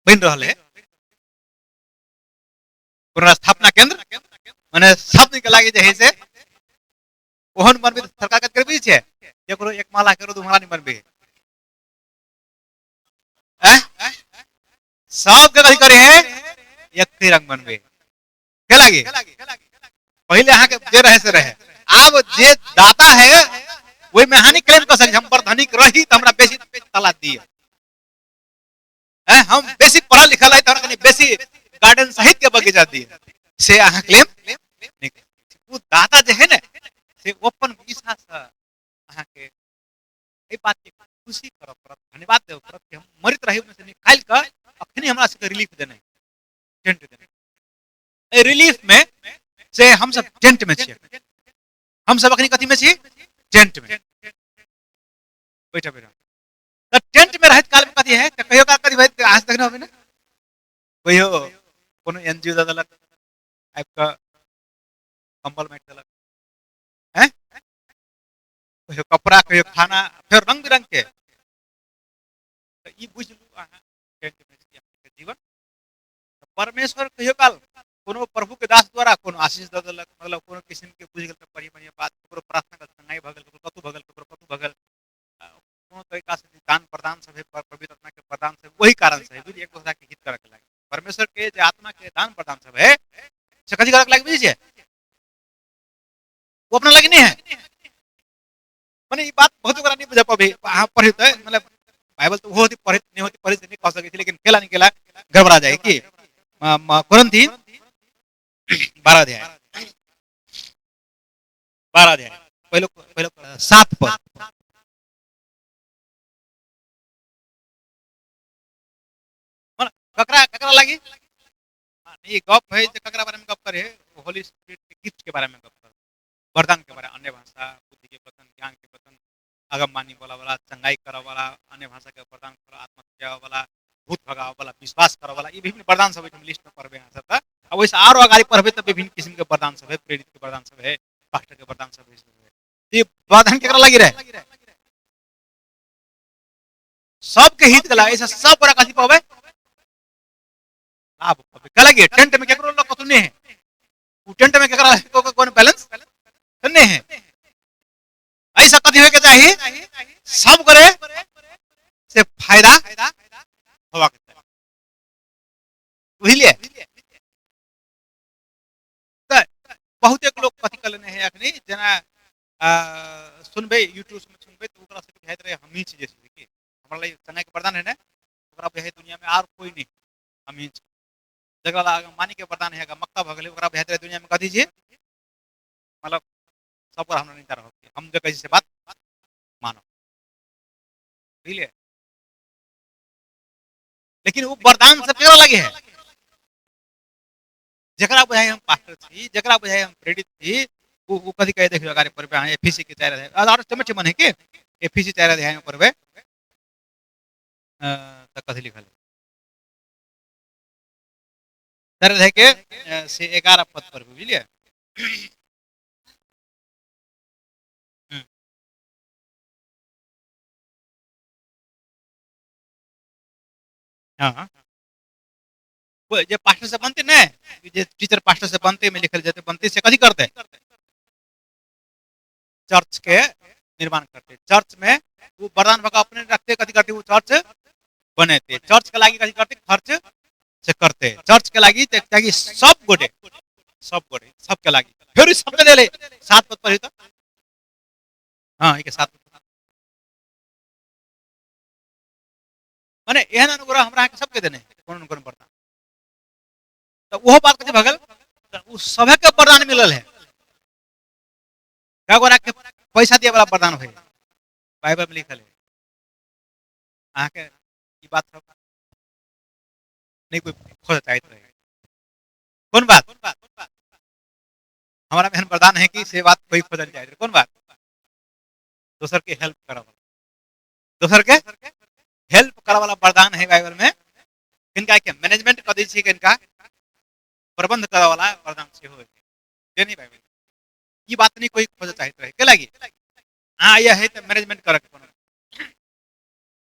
बनि रहल है, पुनर्स्थापना केंद्र, माने सब दिन के लागी जे है से ओहन बनबे तऽ सरकार कत करबी छै, केकरो एक माला केकरो दू माला नहीं बनबे हैं, सब के कथी करे है एक ही रंग बनबे के लागी। पहले अहाँ के जे रहे से रहे, आब जे दाता है ओहि में अहाँ नहीं क्लेम कर सकै हम बड़ धनिक रही तऽ हमरा बेसी तला दिअ, हैं, हम बेसी पढ़ल लिखल है तऽ हमरा कनि बेसी गार्डन सहित के बगीचा दिअ, से अहाँ क्लेम नहीं कर। ओ दाता जे है ने से अपन इच्छा से अहाँ के एहि बात के खुशी करऽ पड़त, धन्यवाद देबऽ पड़त कि हम मरैत रही ओहिमे से निकालि कऽ अखनी हमरा सबके रिलीफ देने, टेंट देने। एहि रिलीफ में से हम सब टेंट में छियै, हम सब अखनी कथी में छी? टेंट में बैठा बैठा। तऽ टेंट में रहैत काल में कथी है तऽ कहियो काल कथी भैत आज देखने होबै ने, कहियो कोनो एन जी ओ दऽ देलक आबि कऽ कंबल बाँटि देलक, हैं, कहियो कपड़ा, कहियो खाना, फेर रंग बिरंग के। तऽ ई बुझि लू अहाँ टेंट में छी अहाँके जीवन। परमेश्वर कहियो काल कोनो प्रभु के दास द्वारा कोनो आशीष दऽ देलक, मतलब कोनो किस्म के बुझि गेल तऽ बढ़िया बढ़िया बात, ककरो प्रार्थना के चंगाई भऽ गेल, ककरो कतहु भऽ गेल, ककरो कतहु भऽ गेल, कोनो तरीका से दान प्रदान सब है, पवित्र आत्मा के प्रदान सब वही कारण से है, बुझलियै, एक दूसरा के हित करऽ के लागी। परमेश्वर के जे आत्मा के दान प्रदान सब है से कथी करऽ के लागी बुझै छियै? वो अपना लागी नहीं है। माने ई बात बहुत ओकरा नहीं बुझा पाबी, अहाँ पढ़ी तऽ मतलब बाइबल तऽ ओहो होती पढ़ैत नहीं होती पढ़ै से नहीं कह सकै छी, लेकिन केला नहीं केला गड़बड़ा जाए कि कुरंथी 12 अध्याय, 12 अध्याय पहले पहले 7 पद। ककरा ककरा लागी ई गप है जे ककरा बारे में गप करे, होली स्पिरिट के गिफ्ट के बारे में गप करे, वरदान के बारे में, अन्य भाषा, बुद्धि के वचन, ज्ञान के वचन, अगमबानी बोला वाला, चंगाई करे वाला, अन्य भाषा के वरदान करे, आत्मा सुझावे वाला, भूत भगावे वाला, विश्वास करे वाला, ई विभिन्न वरदान सब एहिठाम लिस्ट में पढ़बै अहाँ सब तऽ। आ ओहिसँ आरो अगाडि पढ़बै तऽ विभिन्न किसिम के वरदान सब है, प्रेरित के वरदान सब है, पास्टर के वरदान सब है, सब है। ई वरदान केकरा लागि रहे? सबके हित के लागे, ऐसे सब बड़ा कथी पाबै? लाभ पाबै। का लागे? टेंट में केकरो लग कथु नहीं है, उ टेंट में केकरा को कोन बैलेंस तो नहीं है। ऐसा कथी होय के चाही? सब करे से फायदा होवा के चाही, बुझलिए? तऽ बहुते लोग कथी कर लेने है अखनी, जेना सुनबै यूट्यूब में सुनबै तऽ ओकरा सबके बुझाइत रहै हमही छी, जैसे कि हमरा लागि चंगाई के वरदान है ने, ओकरा बुझाइ दुनिया में आर कोई नहीं, हमही छी। जकरा लग मानी के वरदान है, मक्ता भऽ गेलै, ओकरा बुझाइत रहै दुनिया में कथी छी, मतलब सब हमरा नहीं रहल, हम जे कहै छी से बात मानो, बुझलिए? लेकिन वो वरदान सब केकरा लगे है? जकरा बुझाइ हम पास्टर छी, जकरा बुझाइ हम प्रेरित छी, ओ कथी कहे देखियौ अगाडि पढ़बै अहाँ एफीसी के 4 अध्याय, आरो चमच मन है कि एफीसी 4 अध्याय में पढ़बै तऽ कथी लिखल है? 4 अध्याय के से 11 पद पढ़बै, बुझलिए? हाँ। जे पास्टर से बनते ने, जे टीचर पास्टर से बनते में लिखल जेते बनते, से कथी करते? चर्च के निर्माण करते। चर्च में वो वरदान भका अपने रखते, कथी करते? वो चर्च बनेते। चर्च के लागि कथी करते? खर्च से करते चर्च के लागि, ताकि सब गोटे, सब गोटे, सबके लागि। फेर सबके देले 7 पद पढ़ी त। हाँ, एक 7 पद। माने एहन अनुग्रह हमरा अहाँके सबके देने है, कोनो न कोनो वरदान। तऽ ओहो बात कथी भऽ गेल? तऽ ओ सभके वरदान मिलल है। कए गोरा के पैसा दिए वाला वरदान होय, बाइबल में लिखल है। अहाँके ई बात सब नहीं कोई खोज चाहत रहे। कोन बात हमारा में एहन वरदान है कि से बात कोई खोजल चाहत रहे? कोन बात? दोसर के हेल्प करऽ वाला, दोसर के हेल्प करऽ वाला वरदान है बाइबल में। किनका के मैनेजमेंट कऽ दै छियै, किनका प्रबंध करऽ वाला वरदान सेहो है, से नहीं बाइबल। ई बात नहीं कोई खोजऽ चाहत रहे। के लागि अहाँ यह है तऽ मैनेजमेंट करऽ के कोनो,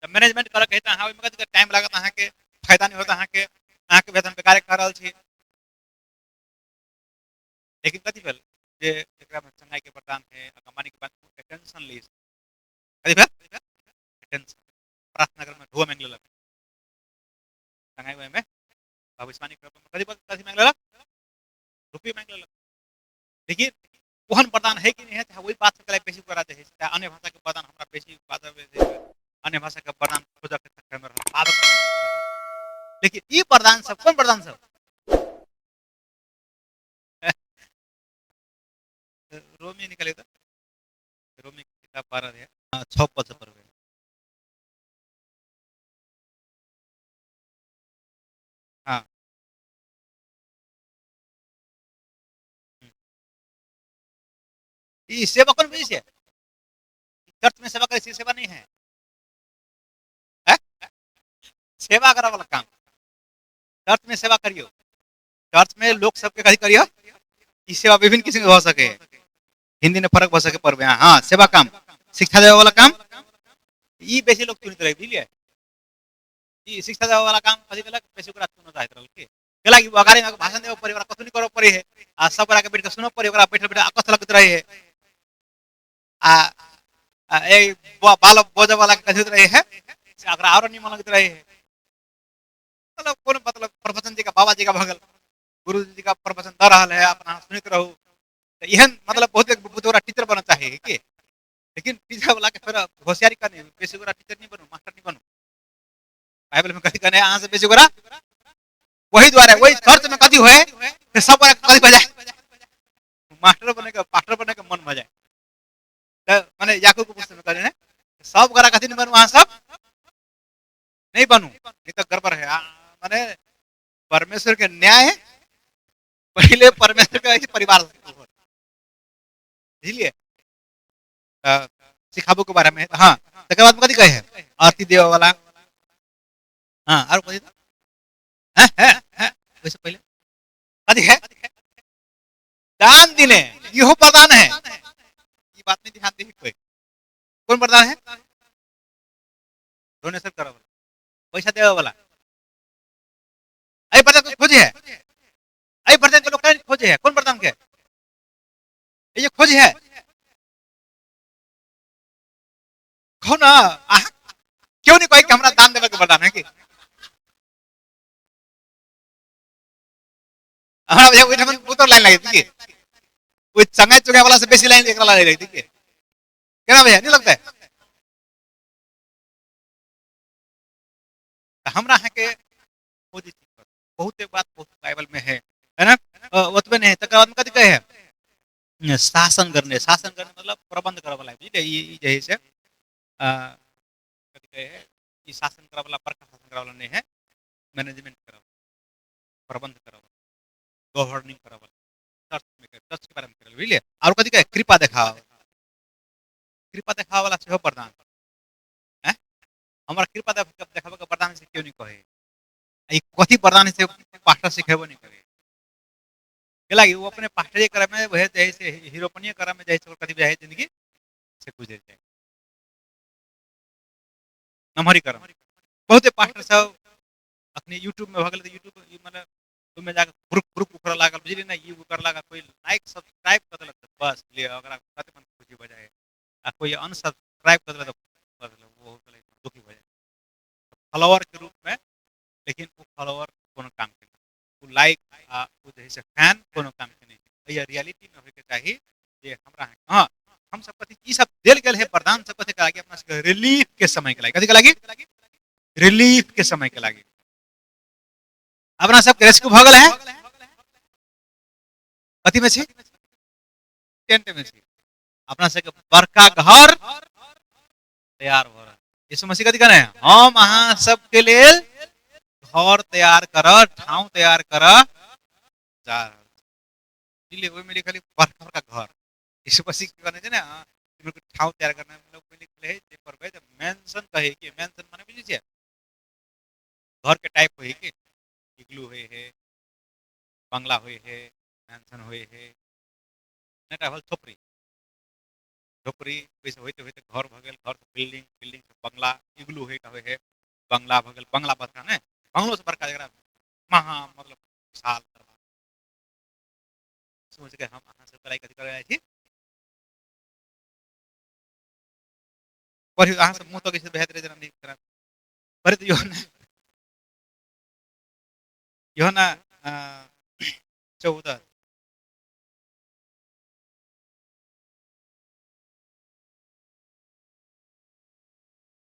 तऽ मैनेजमेंट करऽ के है तऽ अहाँ ओहिमे कतेक टाइम लागत, अहाँके फायदा नहीं होत, अहाँके वेतन बेकारे खा रहल छी। लेकिन कथी भेल जे एकरा में चंगाई के वरदान है, अगमबानी के बात टेंशन ली, कथी भेल? टेंशन। प्रार्थना करे में ढोआ मांगि लेलक, चंगाई में भविष्यवाणी करे में कथी कथी मांगि लेलक? रुपये मांगि लेलक। लेकिन ओहन वरदान है कि नहीं है, चाहे वही बात सबके बेसी करा दे, चाहे अन्य भाषा के वरदान हमरा बेसी बात, अन्य भाषा के वरदान खोजऽ के चक्कर में रहल, पाबऽ के चक्कर में रहल। लेकिन ई वरदान सब कोन वरदान सब? रोमी निकले तऽ रोमी के किताब 12 है, 6 पद से पढ़बै। हाँ, ई सेवा कोन बुझै छियै? चर्च में सेवा करै छियै, सेवा नहीं है, है? सेवा करऽ वाला काम। चर्च में सेवा करियो, चर्च में लोग सबके कथी करियो? ई सेवा विभिन्न किस्म के भऽ सके, हिंदी में फर्क भऽ सके पर हाँ, सेवा काम, शिक्षा देवे वाला काम, ई बेसी लोग चुनित रहे, बुझलियै? ई शिक्षा देवे वाला काम कथी केलक? बेसी ओकरा चुनऽ चाहैत रहल के केला कि अगाडि में भाषण देवे पड़े, ओकरा कथू नहीं करऽ पड़े है, आ सब गोरा के बैठ के सुनऽ पड़े, ओकरा बैठल बैठल अकछ लगैत रहे है। आ आ ए बाल बजऽ वाला के कथी रहे है, से ओकरा आरो निमन लगैत रहे है। मतलब कोनो मतलब प्रवचन जी का, बाबा जी का भऽ गेल, गुरु जी का प्रवचन दऽ रहल है, अपना सुनैत रहू। तऽ एहन मतलब बहुत बहुत गोरा टीचर बनऽ चाहे है की, लेकिन टीचर वाला के फेर होशियारी करने, बेसी गोरा टीचर नहीं बनू, मास्टर नहीं बनू। बाइबल में कथी कहने? अहाँ से बेसी गोरा वही द्वारे वही चर्च में कथी होए से सब गोरा कथी भऽ जाए, मास्टर बने के, पास्टर बने के मन भऽ जाए। तऽ माने याकूब के पुस्तक में कहने सब गोरा कथी नहीं बनू, अहाँ सब नहीं बनू, नहीं तो गड़बड़ है। माने परमेश्वर के न्याय पहले परमेश्वर के ऐसे परिवार बुझलिए सिखाबो के बारे में। हाँ, तकर बाद में कथी कहे है? आरती देवे वाला। हाँ, आर कथी है? है, है, वैसे पहले कथी है? दान दिने, इहो वरदान है। ई बात नहीं ध्यान दे कोई। कौन वरदान है? डोनेशन करे वाला, पैसा देवे वाला। एहि वरदान के खोजे है, एहि वरदान के लोग खोजे है। कौन वरदान के ये खोज है? कहू ना, अहाँ क्यों नहीं कहे कि हमरा दान देवे के वरदान है? कि हमरा बुझाय ओहिठाम बहुत लाइन लागि की ओहि चंगाई चुंगाई वाला से बेसी लाइन एकरा लागि की केना भैया नहीं लगता है? तऽ हमरा अहाँके खोज बहुत एक बात बहुत बाइबल में है, है ना? ओतबे नहीं, तकर बाद में कथी कहे है? शासन करने, शासन करने मतलब प्रबंध करऽ वाला, बुझलियै? ई जे है से कथी कहे है? ई शासन करऽ वाला, बड़का शासन करऽ वाला नहीं है, मैनेजमेंट करऽ वाला, प्रबंध करऽ वाला, गवर्निंग करऽ वाला, चर्च में करे, चर्च के बारे में करे, बुझलियै? और कथी कहे? कृपा देखाओ, कृपा देखाओ वाला सेहो वरदान है। हमरा कृपा देखाबऽ के वरदान से केओ नहीं कहे। ई कथी वरदान से पास्टर सिखेबो नहीं करे। केला कि वो अपने पास्टरी करे में वह जे से हीरोपनीय करे में जे से कथी है जिंदगी से गुजर जाए नमहरी करम। बहुते पास्टर सब अखनी यूट्यूब में भऽ गेलै तऽ यूट्यूब ई मने ओहिमे जाकऽ ग्रुप ग्रुप उखड़ऽ लागल, बुझलियै ने, ई ओ करऽ लागल, कोइ लाइक सब्सक्राइब कऽ देलक तऽ बस लिअ ओकरा कते मन खुशी भऽ जाइ है, आ कोइ अनसब्सक्राइब कऽ देलक तऽ ओ दुखी भऽ जाइ। फॉलोअर के रूप में, लेकिन ओ फॉलोअर कोनो काम के नहीं, ओ लाइक आ ओ जे है से फैन कोनो काम के नहीं है। यह रियलिटी में होइके चाही जे हमरा, हाँ, हम सब कथी ई सब देल गेल है वरदान सब कथी के लागि, अपना सबके रिलीफ के समय के लागि, कथी के लागि, रिलीफ के समय के लागि। अपना सबके रेस्क्यू भऽ गेल है, कथी में छी, टेंट में छी, अपना सबके बड़का घर तैयार भऽ रहल। यीशु मसीह कथी कहने, हम अहाँ सबके लेल घर तैयार कर, ठाव तैयार कर जा रहल छी। बुझलियै, ओहिमे लिखल है बड़का बड़का घर। यीशु मसीह की कहने छै ने, हाँ, ठाव तैयार करना, मतलब ओहिमे लिखल है जे पढ़बै तऽ मेंशन कहै कि, मेंशन माने बुझै छियै घर के टाइप होइ कि, इग्लू होइ है, बंगला होइ है, मेंशन होइ है, नहि भेल झोपड़ी, झोपड़ी ओहिसँ होइते होइते घर भऽ गेल, घर बिल्डिंग, बिल्डिंग बंगला, इग्लू होइ होइ है, बंगला भऽ गेल, बंगला बड़का ने, बंगलो से बड़का जकरा महा मतलब विशाल दरबार। सोच के हम अहाँ सब करै कथी करै जाइ छी, पढ़ियौ, अहाँ सब मुँह तकै छी बहैत रहै जेना नीक तरह पढ़ैत। यूहन्ना, यूहन्ना 14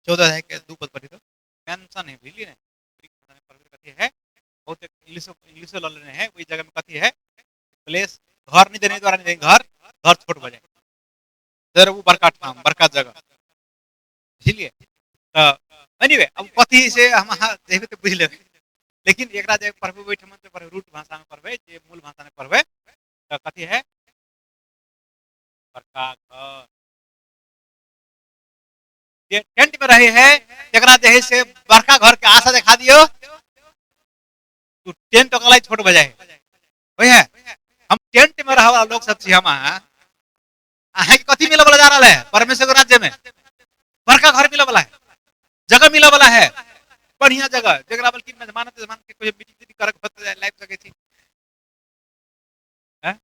14 अध्याय के 2 पद पढ़ी तो मेंशन है, बुझलिए ने, कथी है, बहुत इंग्लिशो इंग्लिशो लऽ लेने है, ओहि जगह में कथी है, प्लेस, घर नहीं देने द्वारा नहीं देने, घर घर छोट भऽ जाए, इधर वो बड़का ठाम बड़का जगह, बुझलिए। तऽ एनीवे अब कथी से हम अहाँ जेबै तऽ बुझि लेबै, लेकिन एकरा जे पढ़बै ओहिठाम तऽ पढ़बै रूट भाषामे पढ़बै, जे मूल भाषामे पढ़बै तऽ कथी है, बड़का घर। जे टेंट में रहे है तकरा जे है से बड़का घर के आशा देखा दियो, तो टेंट ओकरा लागि छोट भऽ जाए है। है हम टेंट में रहे वाला लोग सब छी, हम अहाँ, अहाँ के कथी मिले वाला जा रहा है परमेश्वर के राज्य में, बड़का घर मिले वाला है, जगह मिले वाला है, बढ़िया जगह जकरा बल्कि मेजबान तेजमान के कोई मीटिंग तीटिंग करक होत लाइब सकै छी। हैं?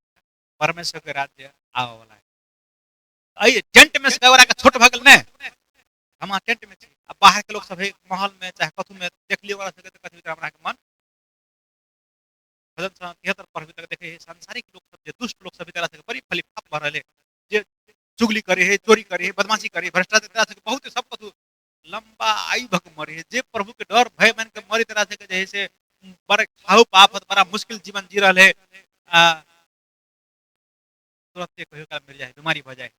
परमेश्वर के राज्य आवे वाला है। अइ टेंट में से ओकरा के छोट भऽ गेल ने, हम अहाँ टेंट में छी, आ बाहर के लोग सब है महल में चाहे कथू में देख लियो ओकरा सबके, तऽ कथी हमरा के मन भजन 73 पढ़बे तक देखे है सांसारिक लोग सब जे दुष्ट लोग सब तरा सबके बड़ी फलिफाप भऽ रहल है, जे चुगली करे है, चोरी करे है, बदमाशी करे है, भ्रष्टाचार तरा सबके बहुत सब कथू लंबा आयु भक मरे है, जे प्रभु के डर भय मान के मरे तरा सबके जे है से बड़े खाऊ पाप होत, बड़ा मुश्किल जीवन जी रहल है, आ तुरंते कहियो काल मरि जाए, बीमारी भऽ जाए।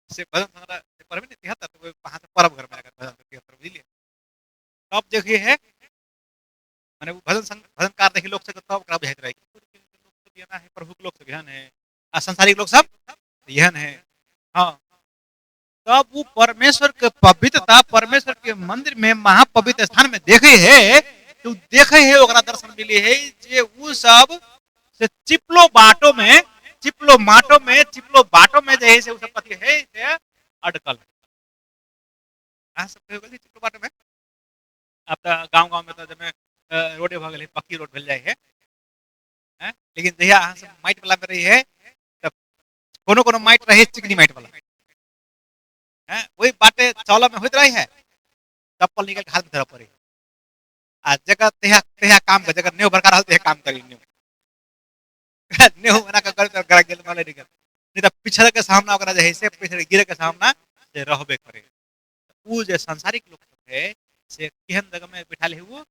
से भजन संग्रह जे पढ़बै ने 73, तऽ ओहि अहाँ से पढ़ब घर में आकर भजन 73, बुझलियै। तब देखिए है माने वो भजन संग भजनकार देखी लोग सबके तब ओकरा बुझाइत रहै कि लोक सब एना है, प्रभु के लोक सब एहन है आ सांसारिक लोक सब एहन है। हाँ, तब वो परमेश्वर के पवित्रता परमेश्वर के मंदिर में महापवित्र स्थान में देखे है, तो देखे है ओकरा दर्शन मिले है जे उ सब से चिपलो बाटो में, चिपलो माटो में, चिपलो बाटो में जे है से उ सब कथी है से अटकल। अहाँ सब कहियो गेल छी चिपलो बाटो में? आब तऽ गाँव गाँव में तऽ जमे रोडे भऽ गेल है, पक्की रोड भेल जाइ है, हैं? लेकिन जहिया अहाँ सब माटि वाला में रही है तऽ कोनो कोनो माटि रहे चिकनी माटि वाला, हैं? ओहि बाटे चलऽ में होइत रहे है, चप्पल निकल के हाथ में धरऽ पड़े, आ जकर तहिया तहिया काम कर, जकर नेह बड़का रहल तहिया काम करी, नेह नेह बना कऽ करैत गड़ा गेल मले निकल, नहीं तऽ पिछड़ के सामना ओकरा जे है से पिछड़ गिरे के सामना से रहबे करे। उ जे सांसारिक लोक सब है से केहन जगह में बैठाल है, वो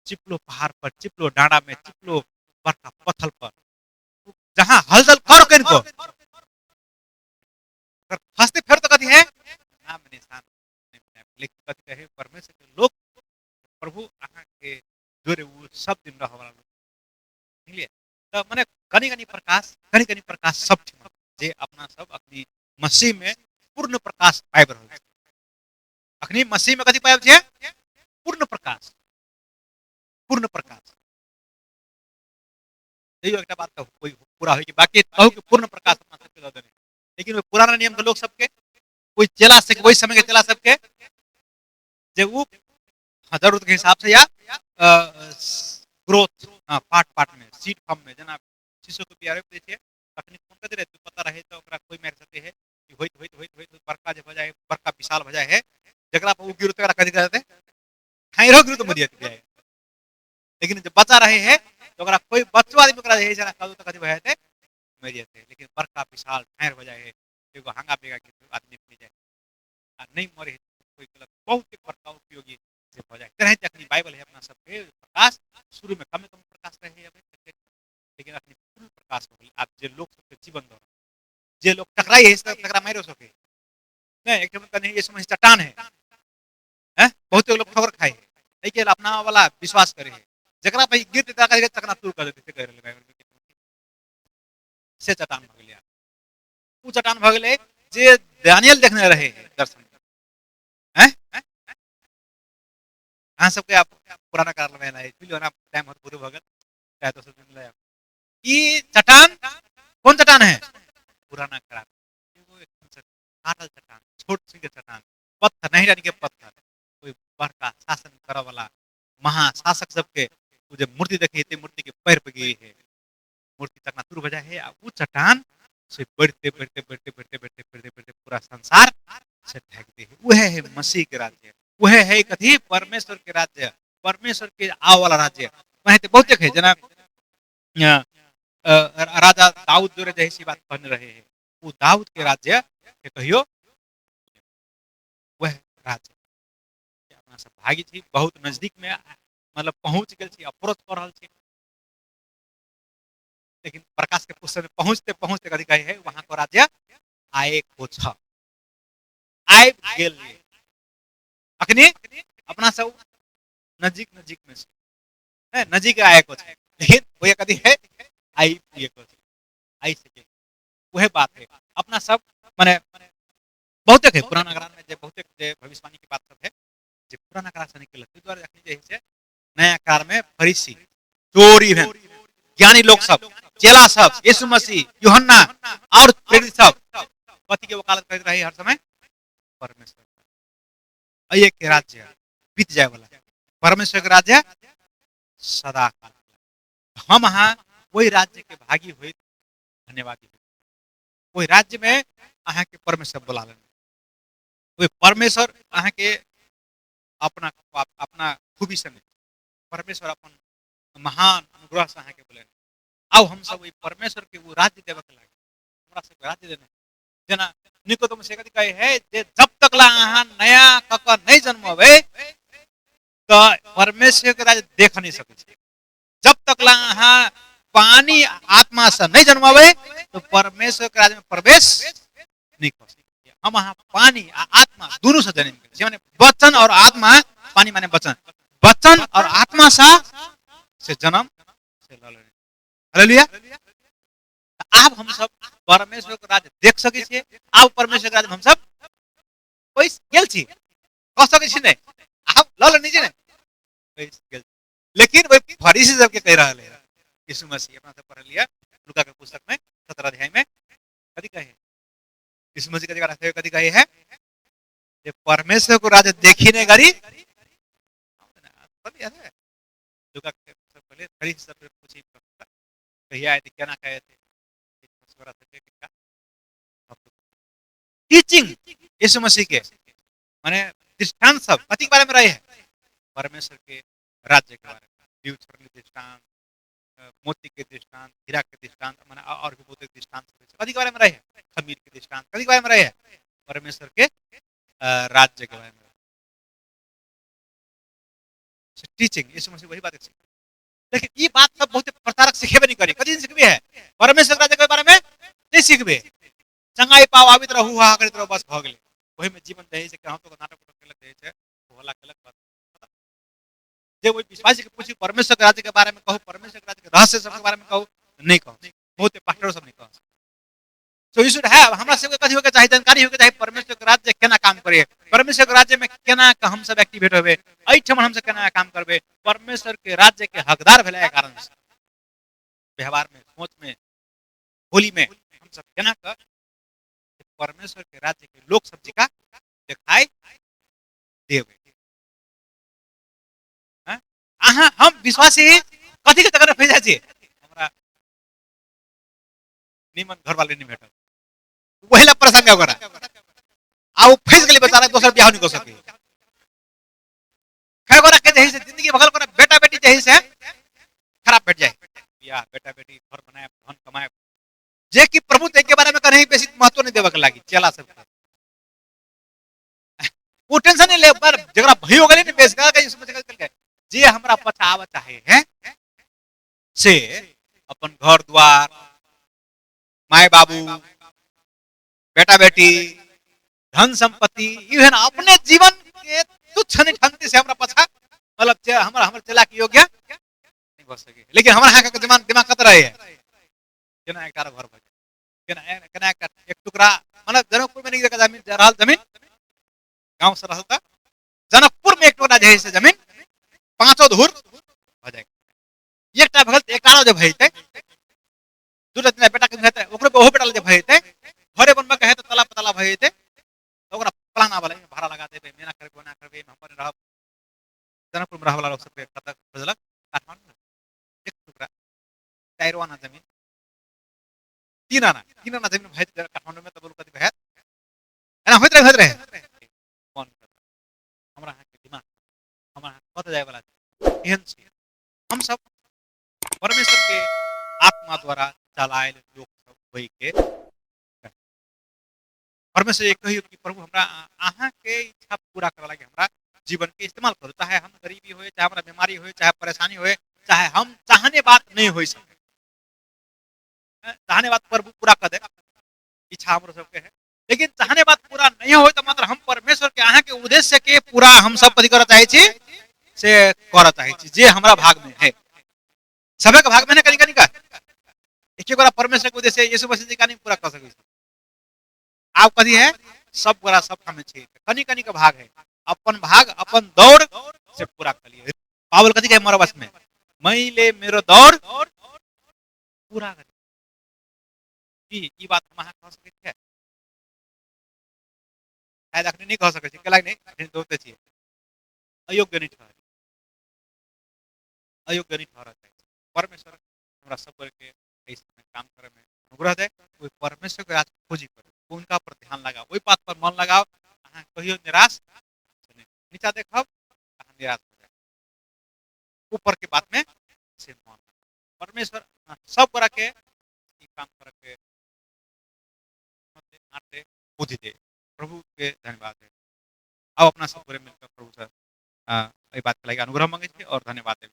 चिपलो पहाड़ पर, चिपलो डांडा में, चिपलो बड़का पत्थर पर, जहां हलचल कर कनिको अगर फंसते फेर तो कथी है नाम निशान नहीं बनाएब। लेकिन कथी कहे परमेश्वर के लोक प्रभु अहाँ के जोरे उ सब दिन रह वाला लोक, बुझलियै। तऽ मने कनि कनि प्रकाश, कनि कनि प्रकाश सब ठिमा जे अपना सब अखनी मसीह में पूर्ण प्रकाश पाबि रहल छी। अखनी मसीह में कथी पाबि छियै? पूर्ण प्रकाश, पूर्ण प्रकाश। तैयो एकटा बात कहू, कोई पूरा होय के बाकी कहू कि पूर्ण प्रकाश अपना सबके दऽ देने, लेकिन ओहि पुराना नियम के लोक सबके, ओहि चेला सबके, ओहि समय के चेला सबके जे उ हाँ, जरूरत के हिसाब से या ग्रोथ पार्ट पार्ट में सीड फॉर्म में। जेना शिशु के बिया रोपि दै छियै तखनी कोन कथी रहै, पता रहै तऽ ओकरा कोइ मारि सकै है कि होइत होइत होइत होइत बड़का जे भऽ जाइ है, बड़का विशाल भऽ जाइ है, जकरा पर ओ गिरू तकरा कथी कहते ठाइरो गिरू तऽ मरि जेतै। लेकिन जब बच्चा रहे है तो ओकरा कोई बच्चो आदमी ओकरा जे है से कदू तऽ कथी भऽ जेतै, मरि जेतै। लेकिन बड़का विशाल ठाइर भऽ जाइ है, एगो हांगा बेगा के आदमी मरि जाइ आ नहि मरे है कोई गलत, बहुत बड़का उपयोगी से भऽ जाइ। तेनाहिते अखनी बाइबल है अपना सबके प्रकाश, शुरू में कमे कम प्रकाश रहे अभी, लेकिन अखनी फुल प्रकाश हो गेलै। आब जे लोक सबके जीवन दऽ, जे लोग टकराई है तकरा मारियो सके नहीं। एक ठम कहीं ये समझ चट्टान है, हैं बहुत लोग ठोकर खाए है, एहि के अपना वाला विश्वास करे है, जकरा पर गिरते तकरा के चकना चूर कर देते से कह रहल बाइबल में से चट्टान भऽ गेलै। उ चट्टान भऽ गेलै जे दानियल देखने रहे है दर्शन में, हैं अहाँ सबके आप पुराना कारण में है बुझलियो ना, टाइम होत पूरे भऽ गेल, चाहे दोसर दिन ले। ई चट्टान कौन चट्टान है? पुराना करार, एगो काटल चट्टान, छोट सी के चट्टान, पत्थर नहीं यानी के पत्थर, कोई बड़का शासन करे वाला महाशासक सबके उ जे मूर्ति देखी ते मूर्ति के पैर पे गिरी है, मूर्ति चकनाचूर हो जाए है आ उ चट्टान से बढ़ते बढ़ते बढ़ते बढ़ते बढ़ते बढ़ते बढ़ते पूरा संसार से ढक दे है। वह है मसीह के राज्य, वह है कथी परमेश्वर के राज्य, परमेश्वर के आव वाला राज्य। वह तो बहुत है जना राजा दाऊद जोरे जैसी बात कहने रहे हैं, वो दाऊद के राज्य के कहियो वह राज्य अपना सब भागी छी, बहुत नजदीक में मतलब पहुंच गेल छी, अप्रोच कर रहल छी, लेकिन प्रकाश के पुस्तक में पहुंचते पहुंचते कथी कहे है, वहां को राज्य आए को छ आबि गेल। अखनी अपना सब नजदीक नजदीक में से है, नजदीक आए को छ, लेकिन वो कथी है आई ये को आई सके। वह बात है अपना सब माने बहुते है पुराना करार में जे बहुते जे भविष्यवाणी की बात सब है जे पुराना करार से निकल, ताहि दुआरे अखनी जे है नया करार में फरीसी चोरी भेल ज्ञानी लोग सब चेला सब यीशु मसीह यूहन्ना और प्रेरित सब कथी के वकालत करैत रहे हर समय? परमेश्वर अये के राज्य बीत जाए वाला, परमेश्वर के राज्य सदा काल। हम अहाँ ओहि राज्य के भागी होइत धन्यवादी होइत, ओहि राज्य में अहाँ के परमेश्वर बोला लेने, ओहि परमेश्वर अहाँ के अपना अपना खूबी से नहीं, परमेश्वर अपन महान अनुग्रह से अहाँ के बोलेने। आउ हम सब ओहि परमेश्वर के वो राज्य देवे के लागे, हमरा सबके राज्य देने। जेना निकोदेमुस से कथी कहे है जे जब तक ला अहाँ नया कऽ कऽ नहीं जन्मबै तऽ परमेश्वर के राज्य देख नहीं सकै छी। जब तक ला अहाँ पानी आत्मा से नहीं जन्मबै तो परमेश्वर के राज्य में प्रवेश नहीं कर सकै। हम अहाँ पानी आ आत्मा दुनू से जन्म गेल छी, माने वचन और आत्मा, पानी माने वचन, वचन और आत्मा से जन्म से लऽ लेने। हालेलुया। आब हम सब परमेश्वर के राज्य देख सकै छियै, आब परमेश्वर के राज्य में हम सब पैस गेल छी, कह सकै छी नहीं, आब लऽ लेने छी नहीं, पैस गेल। लेकिन वही फरीसी सबके कहि रहल है यीशु मसीह, अपना सब पढ़ लिया लूका के पुस्तक में 17 अध्याय में कथी कहे यीशु मसीह, कथी कहे, कथी कहे है जे परमेश्वर को राज्य देखी नहीं गरी। लूका के सब पहले फरीसी सब पूछी कहिया आए थे, केना कहे थे, टीचिंग यीशु मसीह के माने दृष्टांत सब कथी के बारे में रहे है? परमेश्वर के राज्य के बारे में। बीज छोड़ने दृष्टांत, मोती के दृष्टांत, हीरा के दृष्टांत, माने और भी बहुत दृष्टांत सब कथी के बारे में रहे है? खमीर के दृष्टांत कथी के बारे में रहे है? परमेश्वर के राज्य के बारे में। टीचिंग यीशु मसीह वही बात है। लेकिन ये बात सब बहुत प्रचारक सिखेबे नहीं करी, कथी सिखबे है? परमेश्वर के राज्य के बारे में नहीं सिखबे। चंगाई पाव आबित रहू, हा करैत रहू, बस भऽ गेलै। ओहि में जीवन दही से केनाहितो नाटक उटक केलक दही से होला केलक बस। जे ओहि विश्वासी के पूछी परमेश्वर के राज्य के बारे में कहू, परमेश्वर के राज्य के रहस्य सब के बारे में कहू, नहीं कहू, बहुत पास्टर सब नहीं कहू। सो you should have, हमरा सबके कथी होके चाही, जानकारी होके चाही परमेश्वर के राज्य केना काम करे, परमेश्वर के राज्य में केना के हम सब एक्टिवेट होबे, एहिठाम हम सब केना काम करबे, परमेश्वर के राज्य के हकदार भेला के कारण से व्यवहार में, सोच में, बोली में हम सब केना के परमेश्वर के राज्य के लोक सब जका दिखाई देबे। अहाँ हम विश्वासी कथी के चक्कर में फंसि जाइ छी? हमरा नीमन घरवाली नहीं भेटल, वही ला परेशान के ओकरा, आ ओ फंसि गेलै बेचारा, दोसर बियाह नहीं कऽ सकै। खैर ओकरा के जे है से जिंदगी भगल ओकरा बेटा बेटी जे है से खराब भेट जाए, बियाह बेटा बेटी घर बनाए धन कमाए, जे कि प्रभु के बारे में कहीं बेसी महत्व नहीं देवे के लागी चेला सबके। वो टेंशन नहीं ले, पर जकरा भय हो गेलै ने बेस का यीशु मसीह चल गए, जे हमरा पछावा चाहे है से अपन घर द्वार माय बाबू बेटा बेटी धन संपत्ति इवन अपने जीवन के तुच्छ निठंती से हमरा पछा मतलब हमरा हमर चला के योग्य नहीं भऽ सके। लेकिन हमरा अहाँके दिमाग दिमाग कत रहे है केना एकटा घर भऽ जाय, केना केना एकटा एक टुकड़ा, मतलब जनकपुर में नहीं जगह जमीन रहल, जमीन गांव से रहल तऽ जनकपुर में एक टुकड़ा जे है से जमीन पांचो धूर भऽ जाय, एकटा भऽ गेल तऽ एकटा जे भऽ जेतै, दूटा तीनटा बेटा के हेतै ओकरो ओहो बेटा जे भऽ जेतै, घरे बनबऽ के है तऽ तला पतला भऽ जेतै, ओकरा प्लान आबऽ लागै, भाड़ा लगा देबै, मेना करबै, ओना करबै, हम अपन रहब। जनकपुर में रहवला लोक सबके कतऽ खोजलक, काठमांडू एक टुकड़ा 4 आना जमीन, 3 आना, 3 आना जमीन भऽ जेतै काठमांडू में, तऽ बोलू कथी भऽ एना होइत रहे, होइत रहे। मन हमरा अहाँके दिमाग हमरा अहाँके कतऽ जायवला छै, एहन छै। हम सब परमेश्वर के आत्मा द्वारा चलायल लोक सब होय के परमेश्वर ये कहियो कि प्रभु हमरा अहाँ के इच्छा पूरा करे लागी हमरा जीवन के इस्तेमाल करू, चाहे हम गरीबी होए, चाहे हमरा बीमारी होए, चाहे परेशानी होए, चाहे हम चाहने बात नहीं हो सके, चाहने बात प्रभु पूरा कर दे, इच्छा हमरो सबके है, लेकिन चाहने बात पूरा नहीं हो तो मात्र हम परमेश्वर के अहाँ के उद्देश्य के पूरा हम सब कथी करऽ चाहे छी से करऽ चाहे छी, जे हमरा भाग में है, सबे के भाग में ने कनी कनी का एक गोरा परमेश्वर के उद्देश्य यीशु मसीह जी का नहीं पूरा कर सकै छी। आब कथी है, सब गोरा सब ठाम छै, कनी कनी के भाग है, अपन भाग अपन दौड़ से पूरा कर लिए। पावल कथी कहे मरबस में, मैले मेरो दौड़ पूरा कर। की ई बात हम अहाँ कह सकै छियै? शायद अखनी नहीं कह सकै छी, केला नहीं अखनी दौड़ते छियै, अयोग्य नहीं ठहर, अयोग्य नहीं ठहरल चाहै छी। परमेश्वर हमरा सब के एहि समय काम करे में अनुग्रह दे, ओहि परमेश्वर के राज खोजी करू, उनका पर ध्यान लगाओ, ओहि बात पर मन लगाओ, अहाँ कहियो निराश नहीं। नीचा देखब अहाँ निराश हो जाए, ऊपर के बात में से मन लगाओ। परमेश्वर अहाँ सब गोरा के ई काम करे के आटे बुद्धि दे। प्रभु के धन्यवाद है। अब अपना सब गोरे मिलकर प्रभु से एहि बात के लागि अनुग्रह मांगे छी और धन्यवाद देब।